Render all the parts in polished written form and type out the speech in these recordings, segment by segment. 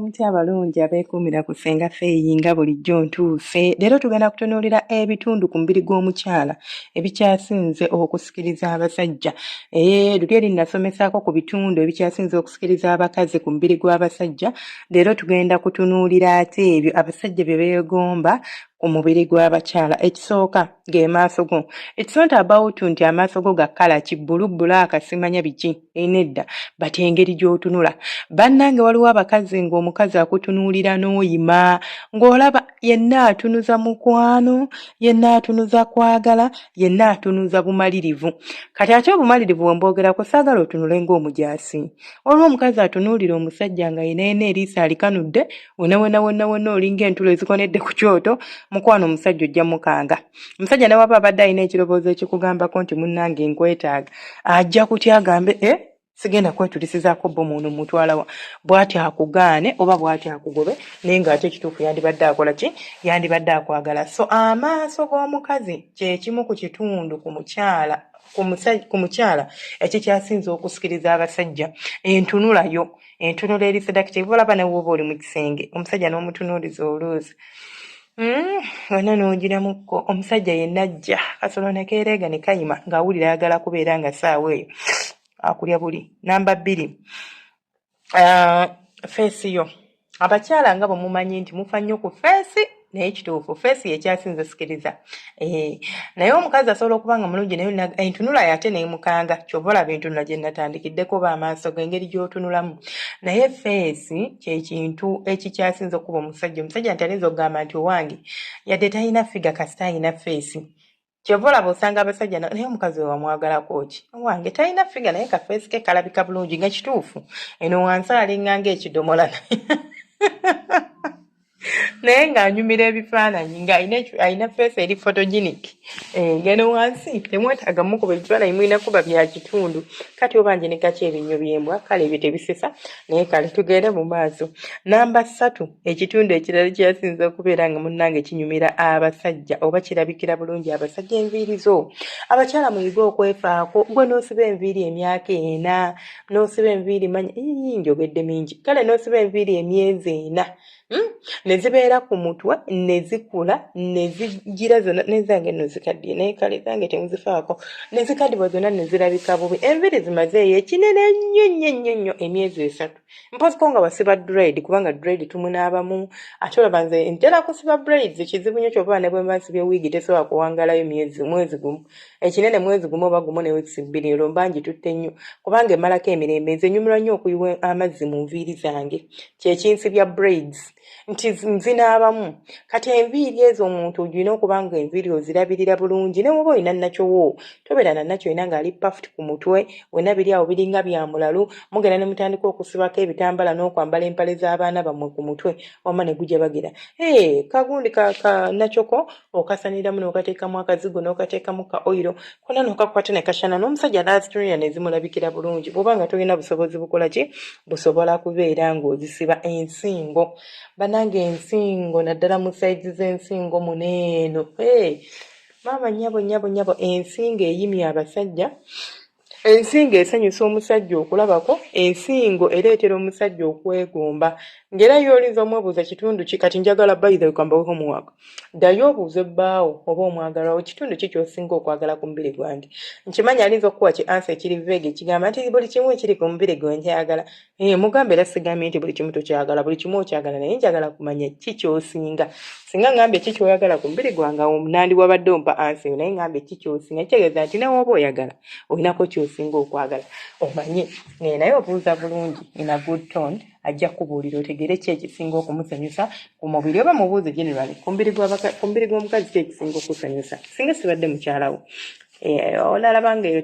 Mutya abalungi abeekuumira ku Ssenga Feeyi? Nga bulijjo ntuuse. Leero tugenda kutunuulira ebitundu ku mubiri gw'omukyala ebikyasinze okusikiriza abasajja. Ee, luli eri nnasomesaako ku bitundu ebikyasinze okusikiriza abakazi ku mubiri gw'abasajja. Leero tugenda kutunuulira ate ebyo abasajja bye beegomba ku mubiri gw'abakyala. Ekisooka ge maaso go. It's not about nti amaaso go ga kkala ki, bbulu, bbulaaka, simanya biki, nedda, but engeri gy'otunula. Bannange, waliwo abakazi ng'omukazi akutunuulira n'oyima, ng'olaba yenna atunuza mukwano, yenna atunuza kwagala, yenna atunuza bumalirivu. Kati ate obumalirivu bwe mbwogerako, saagala otunule ng'omujaasi. Waliwo omukazi atunuulira omusajja nga yenna yenna eriiso alikanudde wonna wonna wonna wonna, olinga entulo ezikonedde ku kyoto. Mukwano, omusajja ojja mukanga. Omusajja ne waba abadde alina ekirowoozo ekikugambako nti munnange nkwetaaga, ajja kutya agambe, "Eh, sigenda kwetulisizaako bbomu, ono mutwalawa?" Bw'ati akugaane oba bw'ati akugobe, naye ng'ate ekituufu yandibadde akola ki? Yandibadde akwagala. So amaaso g'omukazi kye kimu ku kitundu ku mukyala ekikyasinze okusikiriza abasajja. Entunulayo, entunula eri seductive. Olaba ne woba oli mu kisenge, omusajja n'omutunuuliza oluusi wonna n'ogiramukko, omusajja yenna ajja kasolo ne keereega ne kayima ng'awulira ayagala kubeera nga ssaawa eyo akulya buli. Namba 2, face yo. Abakyala nga bwe mumanyi nti mufa nnyo ku face, naye kituufu face yekyasinze sikiriza. Naye omukazi asobola okuba nga mulungi, naye entunula yate nemukanga. Kyova olaba entunula gye natandikiddeko oba amaaso ge, engeri gy'otunulamu. Naye face kyekintu ekikyasinze okuba omusajja. Omusajja nti ayinza okugamba nti owange yadde talina figure, kasita alina face. Kyova olaba osanga abasajja, naye omukazi we wamwagalako ki? Owange talina figure, naye ka face ke kalabika bulungi. Nga kituufu eno wansi alinga ng'ekidomola, naye ng'anyumira ebifaananyi, ng'alina face eri photogenic. Ngeno wansi temwetaaga mukuba ebifaananyi, mulina kuba bya kitundu. Kati oba nje ne kaki ebinnyo by'embwa, kale ebyo tebisesa. Naye kale tugende mu maaso. Namba 3, ekitundu ekirala kyasinze okubeera nga munnange kinyumira abasajja oba kirabikira bulungi abasajja, enviiri zo. Abakyala muyige okwefaako. Gwe n'osiba enviiri emyaka 4, n'osiba enviiri, manya njogedde mingi, kale n'osiba enviiri emyezi 4, Ne zibeera ku mutwe ne zikula ne zigira zonna. Nezange nno zikaddiye, naye kale zange temuzifaako. Ne zikaddibwa zonna ne zirabika bubi. Enviiri zimazeeyo ekinene ennyo nnyo nnyo nnyo, emyezi 3, mpoziko nga wasiba dread, kubanga dread tumunaabamu. Ate olaba nze ntera kusiba braids, kizibu nnyo. Kyova ne bwe mba nsibye wiigi, tesobola kuwangalayo myezi, mwezi gumu, ekinene mwezi gumu oba gumu ne weeks 2, olwo mba ngitutte nnyo, kubanga emalako emirembe. Nze nyumirwa nnyo okuyiwa amazzi mu nviiri zange, kyekinsibya braids nti nzinaabamu. Kati enviiri ezo omuntu olina okuba nga enviiri ozirabirira bulungi. Ne woba olina nakyowo, tobeera na nakyo olina ng'ali puffed ku mutwe, wena biri awo biringa bya mulalu. Mugenda ne mutandika okusibako ebitambala n'okwambala empale z'abaana bammwe ku mutwe, wamma ne gujja bagira ee kagundi ka nakyoko okasaniramu n'okateekamu akazigo n'okateekamu ka oil kona n'okakwata ne kashana, n'omusajja n'azitunulira ne zimulabikira bulungi. Bw'oba nga tolina busobozi bukola ki, busobola kubeera ng'ozisiba. Ensingo, bannange, ensingo, naddala mu sides z'ensingo muneeno. Hey, maama, nnyabo, nnyabo, nnyabo, ensingo eyimya abasajja. Ensingo esanyusa omusajja okulabako. Ensingo ereetera omusajja okwegomba, ng'era yo olinza omwebuuza kitundu ki. Kati njagala, by the way, kambawe homework. Ddayo obuuze bbaawo oba omwagalwawo, kitundu ki ky'osinga okwagala ku mubiri gwange? Nkimanyi alinza okukuwa ki answer ekiri vague, ekigamba nti buli kimu ekiri ku mubiri gwe nkyagala. Mugambe era sigambye nti buli kimu tokyagala, buli kimu okyagala, naye njagala kumanya ki ky'osinga. Singa ngambye ki ky'oyagala ku mubiri gwange, awo nandiwabadde ompa answer eyo. Naye ngambye ki ky'osinga, kitegeeza nti nawe oba oyagala olinako ky'osinga okwagala, omanye. Naye obuuza bulungi in a good tone, ajja kubuulira otegeere ki ekisinga okumusanyusa ku mubiri. Oba mubuuze generally ku mubiri gw'omukazi, ki ekisinga okusanyusa singa sibadde mukyalawo? Onalaba nga eyo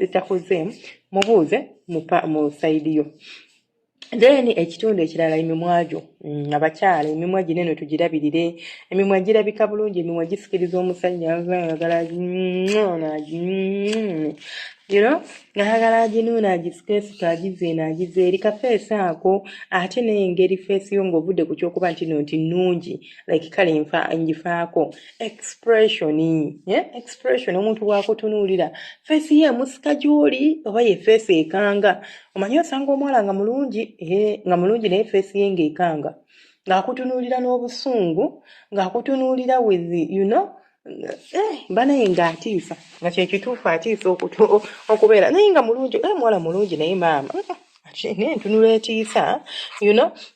takuzeemu, mubuuze mu side yo. Then ekitundu ekirala, emimwa gyo. Abakyala, emimwa gino eno tugirabirire. Emimwa girabika bulungi, emimwa gisikiriza omusajja, ayagala. Ng'ayagala aginuuna, agisikeesike, agizza eno, agizza eri. Ka face ako ate n'engeri face yo ng'ovudde ku kyokuba nti no nti nnungi, like kale nfa ngifaako expression, yeah? Expression, omuntu bw'akutunuulira, face ye emusika gy'oli oba ye face ekanga? Omanyi osanga omuwala nga mulungi, nga mulungi, naye face ye ng'ekanga, ng'akutunuulira n'obusungu, ng'akutunuulira with banaye ng'atiisa, nga kyekituufu atiisa okubeera naye nga mulungi, muwala mulungi, naye maama naye entunula etiisa.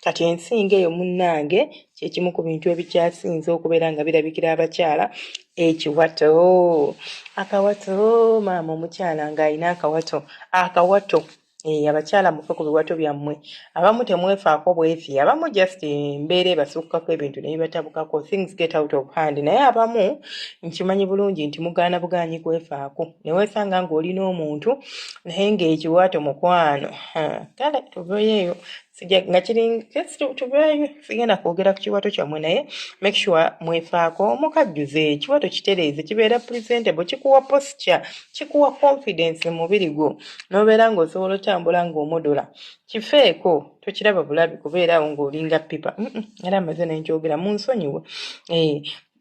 Kati ensinga eyo munnange kyekimu ku bintu ebikyasinze okubeera nga birabikira abakyala. Ekiwato, akawato, maama omukyala ng'alina akawato, akawato. Abakyala mufe ku biwato byammwe. Abamu temwefaako bwefi, abamu just embeera ebasukkako, ebintu ne bibatabukako, things get out of hand. Naye abamu nkimanyi bulungi nti mugaana bugaanyi kwefaako, ne weesanga ng'olina omuntu naye ng'ekiwato mukwano. Kale tuveeyo eyo, nga kiri tuveeyo, sigenda kwogera ku kiwato kyammwe, naye make sure mwefaako, mukajjuze ekiwato, kitereeze, kibeera presentable, kikuwa posture, kikuwa confidence mu mubiri gwo, n'obeera ng'osobola otambula ng'omodola. Kifeeko, tokiraba bulabi kubeeraawo ng'olinga pipa. Era amaze nenkyogera, munsonyiwe.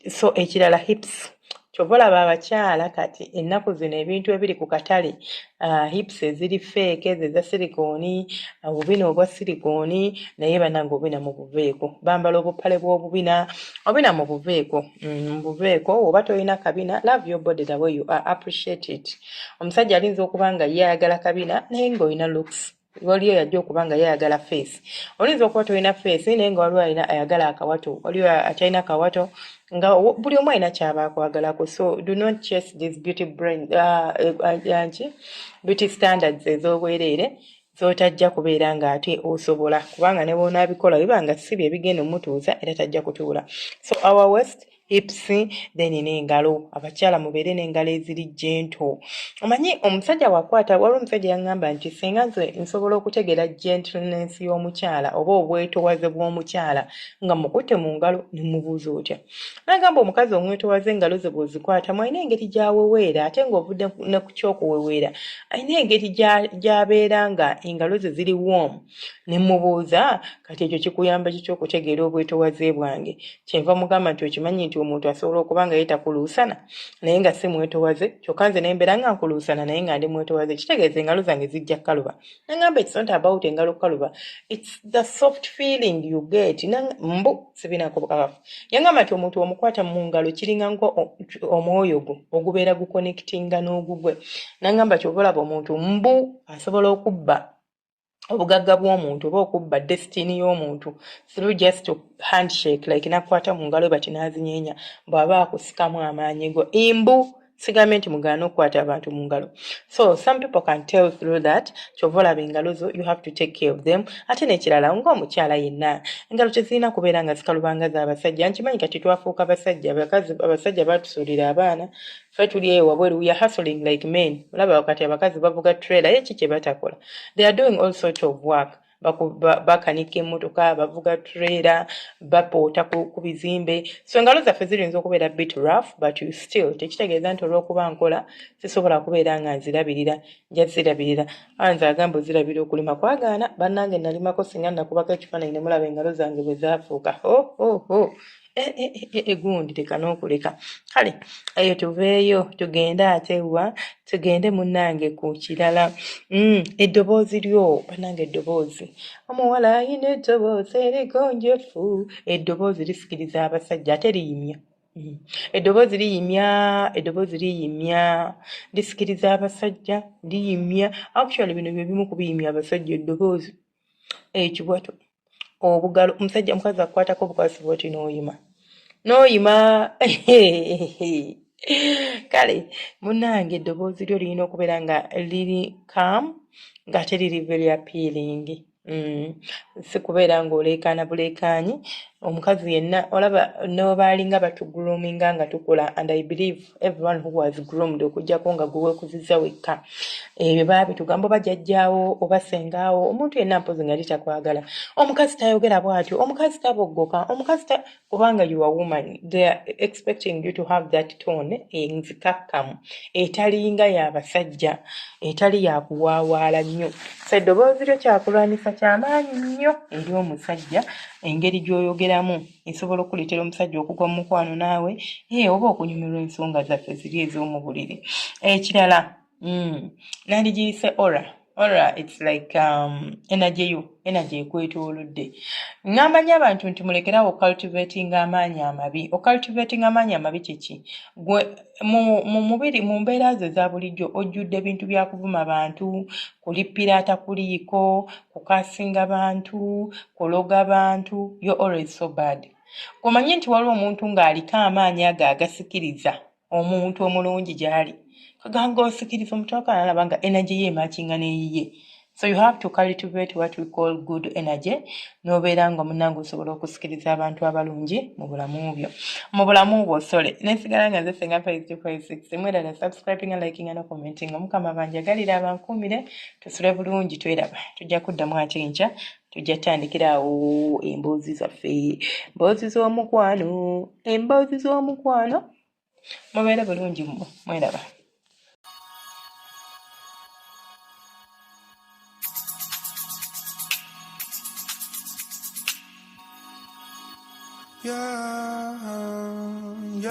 So ekirala, hips. Kyova olaba abakyala kati ennaku zino ebintu ebiri ku katale, hips eziri fake, ezo eza silicone, obubina obwa silicone, naye bannange obubina mubuveeko. Bambala obupale bw'obubina, obubina mubuveeko, mubuveeko. Oba tolina kabina, love your body the way you are, appreciate it. Omusajja alinza okuba nga ye ayagala kabina naye ng'olina looks, waliyo yajja okuba nga yayagala face. Oyinza okuba tolina face naye nga waliwo alina ayagala akawato, waliwo atalina kawato, nga buli omu alina kyaba akwagalako. So do not chase this beauty brain, nki, beauty standards ez'obwereere z'otajja kubeera ng'ate osobola, kubanga ne bw'onaabikola biba nga si bye bigenda omutuuza, era tajja kutuula. So our waist, hips, then n'engalo. Abakyala mubeere n'engalo eziri gentle. Omanyi omusajja wakwata, waliwo omusajja yaŋŋamba nti singa nze nsobola okutegeera gentleness y'omukyala oba obwetowaze bw'omukyala nga mukutte mu ngalo. Ne mubuuza otya? N'agamba omukazi omwetowaze, engalo ze bw'ozikwatamu alina engeri gy'aweweera, ate ng'ovudde ne ku kyokuweweera, alina engeri gy'abeera nga engalo ze ziri warm. Ne mubuuza, kati ekyo kikuyamba kiki okutegeera obwetowaze bwange? Kyenva mugamba nti okimanyi nti omuntu asobola okuba nga ye takuluusana naye nga si mwetowaze, kyokka nze nembeera nga nkuluusana naye nga ndi mwetowaze, kitegeeza engalo zange zijja kkaluba. Nagamba it's not about engalo kkaluba, it's the soft feeling you get. Mbu sibinaako bukakafu. Yangamba nti omuntu omukwata mu ngalo kiringa nga omwoyo gwo ogubeera guconnectinga n'ogugwe. Nangamba kyova olaba omuntu mbu asobola okubba obugagga bw'omuntu oba okubba destiny y'omuntu through just handshake, like nakwata mu ngalo bati n'azinyeenya, bw'aba akusikamu amaanyi go. Imbu sigambye nti mugaana okukwata abantu mu ngalo. So some people can tell through that. Kyova olaba engalo zo, you have to take care of them. Ate n'ekirala, ng'omukyala yenna, engalo tezirina kubeera nga zikalubanga z'abasajja. Nkimanyi kati twafuuka basajja, abakazi, abasajja batusuulira abaana, ffe tuli eyo wabweru, we are hustling like men. Olaba kati abakazi bavuga trailer, ye ki kye batakola? They are doing all sort of work. Bakanika emmotoka, bavuga trailer, bapoota ku bizimbe. So engalo zaffe ziyinza okubeera bit rough, but you still tekitegeeza nti olw'okuba nkola sisobola kubeera nga nzirabirira. Nja zirabirira. Nze agamba ozirabira okulima kwagaana. Bannange nalimako, singa nakubako ekifaananyi ne mulaba engalo zange bwe zaafuuka. Ho ho ho, egundi leka n'okuleka. Kale eyo tuveeyo, tugende ate wa? Tugende munnange ku kirala, eddoboozi lyo. Bannange eddoboozi, omuwala ayina eddoboozi erigonjefu, eddoboozi lisikiriza abasajja ate liyimya. Eddoboozi liyimya, eddoboozi liyimya, lisikiriza abasajja, liyimya. Actually bino bye bimu ku biyimya abasajja: eddoboozi, ekiwato, obugalo. Omusajja, omukazi akukwatako obukwasi bwoti n'oyima, n'oyima. Kale munnange eddoboozi lyo lirina okubeera nga liri calm, ng'ate liri very appealing. Si kubeera ng'oleekaana buleekaanyi. Omukazi yenna olaba n'obaalinga batugroominga nga tukula, and I believe everyone who was groomed, okuggyako nga gwe weekuzizza wekka, ebyo baabitugamba, oba jjajjaawo oba sengaawo, omuntu yenna mpozi nga litakwagala. Omukazi tayogera bw'atyo, omukazi taboggoka, omukazi ta, kubanga you are woman, they are expecting you to have that tone enzikakkamu, etalinga y'abasajja, etali yakuwaawaala nnyo. So eddoboozi lyo kyakulwanyisa kyamaanyi nnyo eri omusajja. Engeri gy'oyogeramu esobola okuleetera omusajja okugwa mu mukwano naawe, ye oba okunyumirwa ensonga zaffe ziri ez'omu buliri. Ekirala, nandigiyise aura. Aura, it's like energy yo, energy ekwetoolodde. Ŋŋamba nnyo abantu nti mulekerawo ocultivating amaanyi amabi. Ocultivating amaanyi amabi kiki? Gwe mu mubiri, mu mbeera zo eza bulijjo, ojjudde ebintu bya kuvuma bantu, kulippira atakuliiko, kukasinga bantu, kuloga bantu. You're always so bad. Omanyi nti waliwo omuntu ng'aliko amaanyi ago agasikiriza omuntu omulungi gy'ali, kaganga osikiriza omuntu akanalaba nga energy ye ematchinga n'eyiye. So you have to cultivate what we call good energy, n'obeera nga omunange osobola okusikiriza abantu abalungi mu bulamu byo, mu bulamu bwo. Sole nesigala nga nze Senga 5256. Mwerala subscribing, liking and commenting. Omukama banjagalira, abankuumire, tusule bulungi, tweraba. Tujja kuddamu ate enkya, tujja tutandikira awo emboozi zaffe, emboozi z'omukwano, emboozi z'omukwano. Mubeere bulungi mmwe, mweraba. Yeah, yeah.